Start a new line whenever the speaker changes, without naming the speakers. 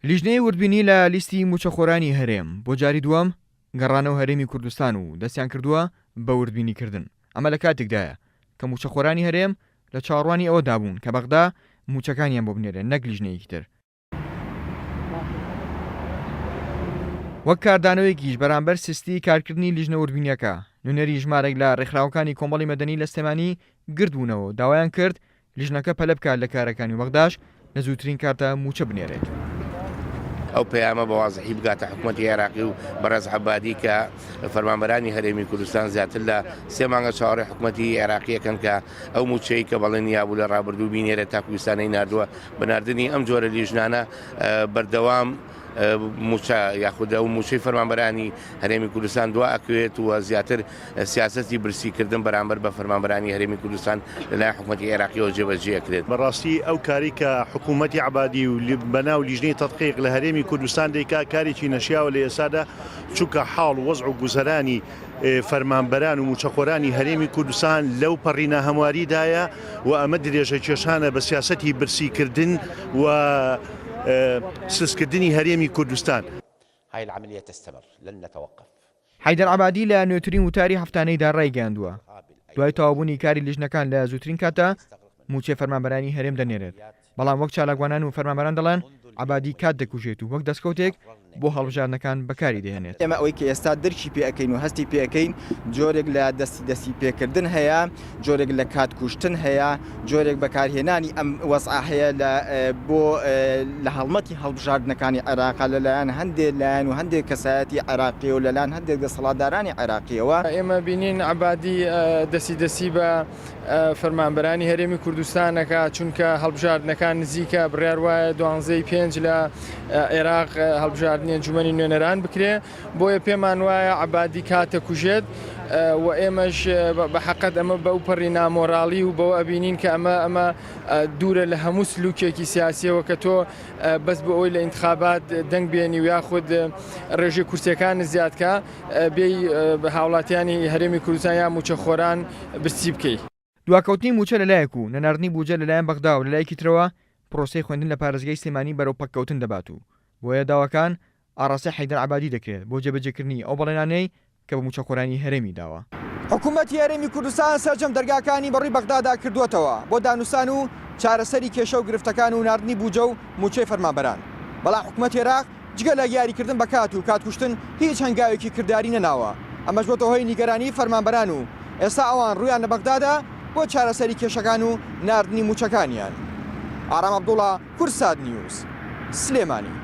لیژنەی وردبینی لە لیستی مووچەخۆرانی هەرێم بۆ جاری دووەم گەڕانەوە هەرێمی کوردستان و دەستیان کردووە بە وردبینیکردن، ئەمە لە کاتێکدایە کە مووچەخۆرانی هەرێم لە چاوەڕوانی ئەوەدا بوون کە بەغدا مووچەکانیان بۆ بنێرێت نەک لیژنەیەکی تر. وەک کاردانەوەیەکیش بەرامبەر سستی کارکردنی لیژنە وردبینیەکە، نوێنەری ژمارێک لە رێکخراوەکانی کۆمەڵی مەدەنی لە سلێمانی گردبوونەوە و داوایان کرد لیژنەکە پەلە بکات لە کارەکانی و بەغداش لە زووترین کاتدا مووچە بنێرێت.
ئەو پەیامە بە وازحی بگاتە حکومەتی عێراقی و بەڕێز عەبادی کە فەرمانبەرانی هەرێمی کوردستان زیاتر لە سێ مانگە چاوەڕێی حکومەتی عێراقی ئەکەن کە ئەو مووچەی کە بەڵێنی یابوو لە ڕابردوو بینێرێت تاکو ئیستا نەیناردووە بە ناردنی ئەم جۆرە لیژنانە بەردەوام مووچە یاخود ئەو مووچەی فەرمانبەرانی هەرێمی کوردستان دوا ئەکەوێت و زیاتر سیاسەتی برسیکردن بەرامبەر بە فەرمانبەرانی هەرێمی کوردستان لەلایەن حکومەتی عێراقیەوە جێبەجێ ئەکرێت.
بەڕاستی ئەو کارەی کە حکوومەتی عەبادی و بەناو لیژنەی تەدقیق لە هەرێمی کوردستان دەیکا کارێکی نەشیاوە لە ئێستادا چونکە حاڵ و وەزع و گوزەرانی فەرمانبەران و مووچەخۆرانی هەرێمی کوردستان لەو پەڕی ناهەمواریدایە و ئەمە درێژەکێشانە بە سیاسەتی برسیکردن و سستکردنی هەرێمی کوردستان.
حەیدەر عەبادی لە نوێترین وتاری هەفتانەیدا رایگەیاندووە، دوای تەواوبوونی کاری لیژنەکان لە زووترین کاتدا مووچەی فەرمانبەرانی هەرێم دەنێرێت، بەڵام وەک چالاکوانان و فەرمانبەران دەڵێن، عەبادی کات دەکوژێت و وەک دەستکەوتێک بۆ هەڵبژاردنەکان بەکاری دەهێنێت.
ئێمە ئەوەی کە ئێستا درکی پێ ئەکەین و هەستی پێ ئەکەین جۆرێک لە دەستی دەستی پێکردن هەیە، جۆرێک لە کات کوشتن هەیە، جۆرێک بەکارهێنانی ئەم وەزعە هەیە لە بۆ لە هەڵمەتی هەڵبژاردنەکانی عێراقا لەلایەن هەندێک لایەن و هەندێک کەسایەتی عێراقی و لەلایەن هەندێک دەسەڵاتدارانی عێراقیەوە.
ئێمە بینین عەبادی دەستی دەستی بە فەرمانبەرانی هەرێمی کوردستان ئەکا، چونکە هەڵبژاردنەکان نزیکە، بڕیار وایە دوانزەی پێنج لە عێراق هەڵبژاردنی ئەنجومەنی نوێنەران بکرێ، بۆیە پێمان وایە عەبادی کات دەکوژێت و ئێمەش بە حەقەت ئەمە بەو پەڕی نامۆراڵی و بەوە ئەبینین کە ئەمە ئەمە دوورە لە هەموو سلوکێکی سیاسیەوە کە تۆ بەس بۆ ئەوەی لە ئینتخابات دەنگ بێنی و یاخود ڕێژەی کورسیەکانت زیاد کا بێی هاوڵاتیانی هەرێمی کوردستان یا مووچەخۆران برسی بکەی.
دواکەوتنی مووچە لەلایەک و نەناردنی بوجە لەلایەن بەغداوە لەلایەکی ترەوە پرۆسەی خوێندن لە پارێزگای سلێمانی بەرەو پەککەوتن دەبات و بۆیە داواکان ئاڕاستەی حەیدەر عەبادی دەکرێت بۆ جێبەجێکردنی ئەو بەڵێنانەی کە بە مووچەخۆرانی هەرێمی داوە.
حکومەتی هەرێمی کوردستان سەرجەم دەرگاکانی بەڕووی بەغدادا کردووەتەوە بۆ دانوستان و چارەسەری کێشە و گرفتەکان و ناردنی بوجە و مووچەی فەرمانبەران، بەڵام حکومەتی عێراق جگە لە یاریکردن بە کات و کاتکوشتن هیچ هەنگاوێکی کرداری نەناوە، ئەمەش بۆتە هۆی نیگەرانی فەرمانبەران و ئێستا ئەوان ڕوویان لە بەغدادە بۆ چارەسەری کێشەکان و ناردنی مووچەکانیان. ئارام عەبدوڵا، کوردسات نیوز، سلێمانی.